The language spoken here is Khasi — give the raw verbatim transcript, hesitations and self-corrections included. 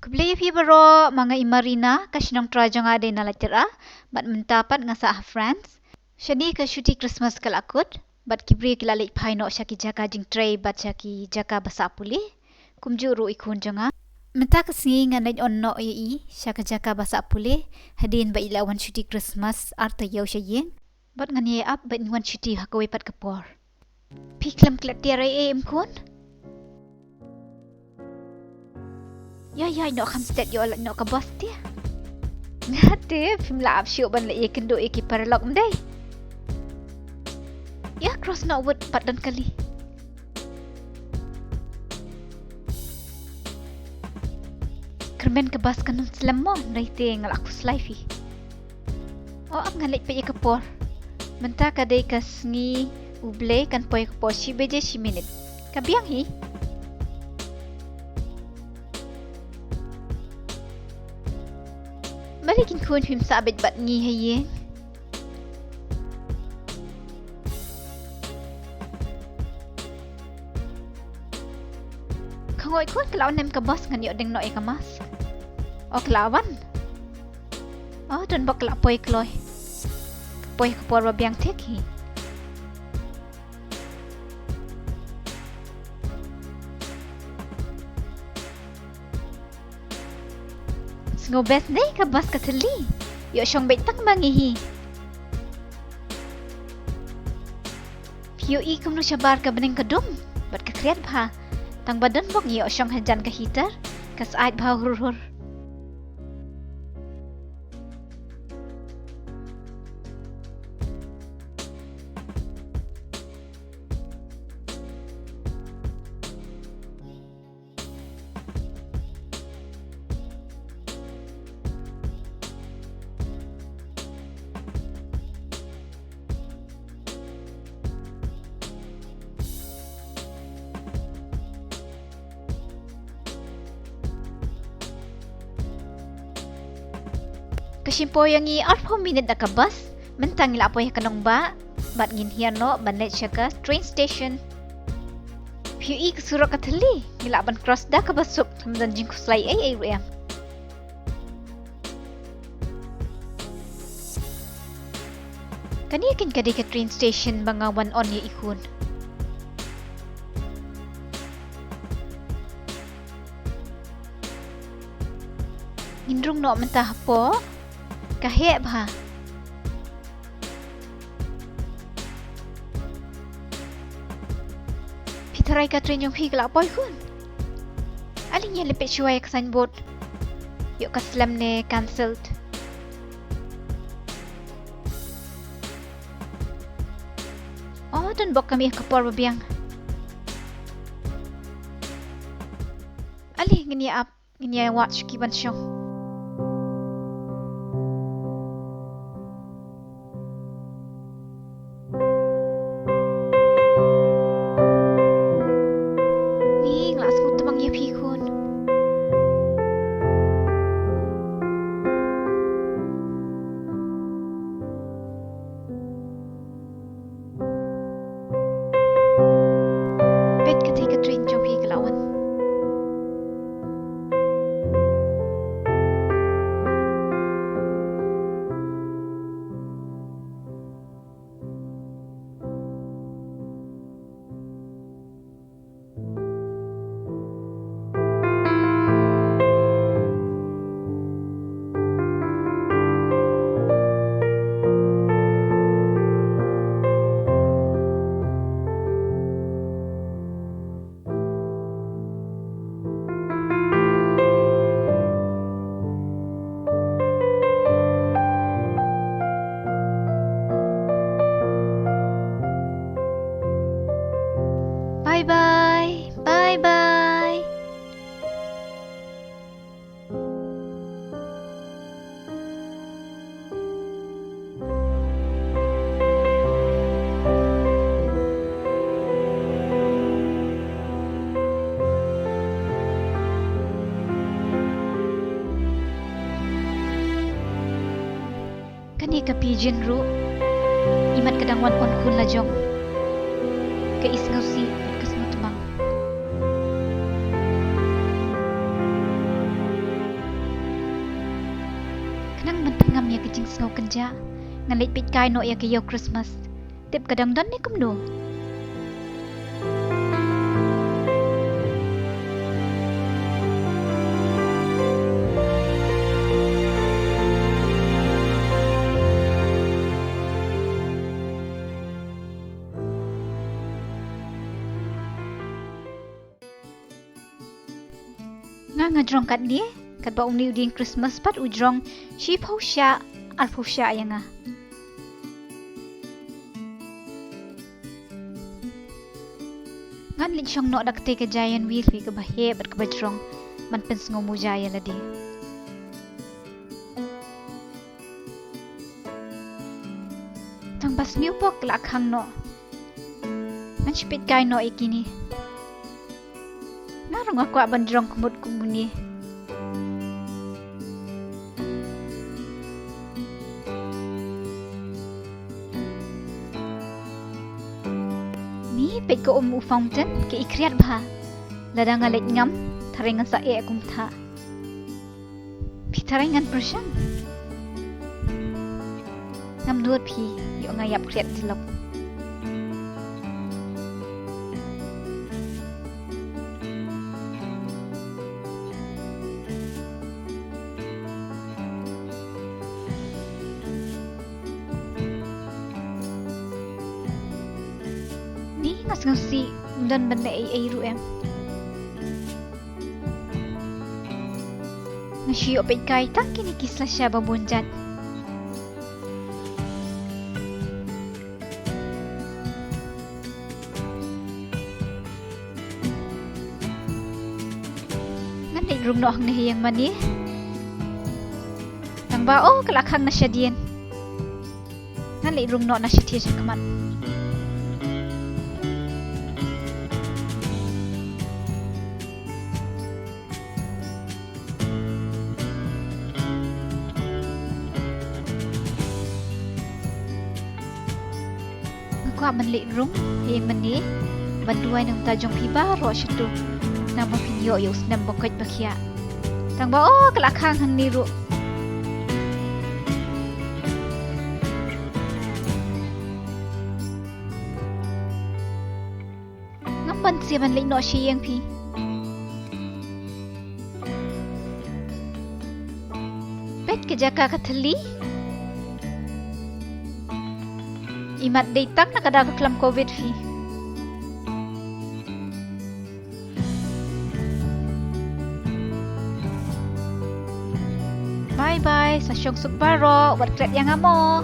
Khublei ïa phi baroh, ma nga i Marina, ka shnong trai jong nga dei na Laityra, bad mynta pat nga sah ha France. Shane ka shuti Christmas ka la kut, bad ki briew ki la leit phai noh sha ki jaka jingtrei bad sha ki jaka ba sah pule. Kumjuh ruh i khun jong nga. Mynta ka sngi ngan leit on noh ïa i sha ka jaka ba sah pule, hadien ba i la wan shuti Christmas ar taïew sha ïing. Bad ngan ïai ap ban wan shuti ha kawei pat ka por. Phi khlem klet tiar ei ei em khun? Ïa ïa, ïa noh kham stet, ïoh lait noh ka bus te. Nga te phim lah ap shuh ban leit ïakynduh ïa ki paralok, ym dei? Ïa cross noh wut pat don kali. Kyrmen ka bus kan slem mo, hynrei te nga lah khuslai phi. O, ap ngan leit peit ïa ka por. Mynta ka dei ka sngi U Blei, kan poi ka por shi baje shi minit. Ka biang hi. Balei kine khun phim sah beit bad ngi ha ïing? Ka ngoi khun ka la wan em ka bus, ngan ïoh deng noh ïa ka mask. O, ka la wan. O, don bok ka la poi kloi. Ka poi ka por ba biang thik hi. Sngewbha dei ka bus ka thylli. Ïoh shong beit tang ma ngi hi. Phi ïohi kumno shabar ka bneng ka dum bad ka khriat bha. Tang ba don bok ngi ïoh shong hajan ka heater, ka sait bha hur hur. Ka shim poi ïa ngi arphew minit da ka bus, mynta ngi la poi ha ka nongbah, bad ngin hiar noh ban leit sha ka train station. Phi ïohi ka surok ka thylli, ngi lah ban cross da kaba suk, ym don jingkhuslai ei ei ruh em. Kane kein ka dei ka train station ba nga wan on ïa i khun. Ngin rung noh mynta hapoh. Ka heh bha. Phi tharai ka train jong phi ka la poi khun? Ale ngi ïa leit peit shuwa ïa ka signboard. Ïoh ka slem ne cancelled. O, don bok ka mih ha ka por ba biang. Ale ngin ïa ap, ngin ïa wad shuh ki ban shong. Ni nga la sngewtmang ïa phi khun. Peit, ka dei ka train jong phi ka la wan. Bye bye. Bye bye. Kane ka pigeon ruh, imat ka dang wan on khun la jong. Ka isngewsih bad ka sngewtmang. Nang ban pyngam ïa ka jingsngew kynjah, ngan leit peit kai noh ïa ka ïew Christmas. Tip ka dang don ne kumno? Nga nga jrong katne, katba une u dieng Christmas pat u jrong shiphew shah, arphew shah ïa nga. Ngan leit shong noh da katei ka Giant Wheel hi kaba heh bad kaba jrong ban pynsngew muja ïa lade. Tang ba sniew pok la khang noh. Ngan shu peit kai noh ïa kine. Nga ruh nga kwah ban jrong khmut kum une. Ni peit ka um u fountain, ka i khriat bha. Lada nga leit ngam, tharai ngan sa eh kumta. Phi tharai ngan pyrshang? Ngam nud phi ïoh nga ïap khriat jlok. Ni nga sngewsih ym don ban leh ei ei ruh em. Nga shu ïoh peit kai tang kine ki slasha ba bun jait. Ngan leit rung noh hangne ha ïing mane. Tang ba oh ka la khang na shadien. Ngan leit rung noh na shathie shakhmat. Nga kwah ban leit rung ha ïing mane ban duwai na ka bynta jong phi baroh shatu. Namar phin ïoh ïa u snem ba koit ba khiah. Tang ba oh ka la khang hangne ruh. Ngam banse ban leit noh sha ïing phi. Peit ka jaka ka thylli. Imat dei tang na ka daw ka klam covid phi. Bye bye, sa shong suk baroh, wat klet ïa nga mo.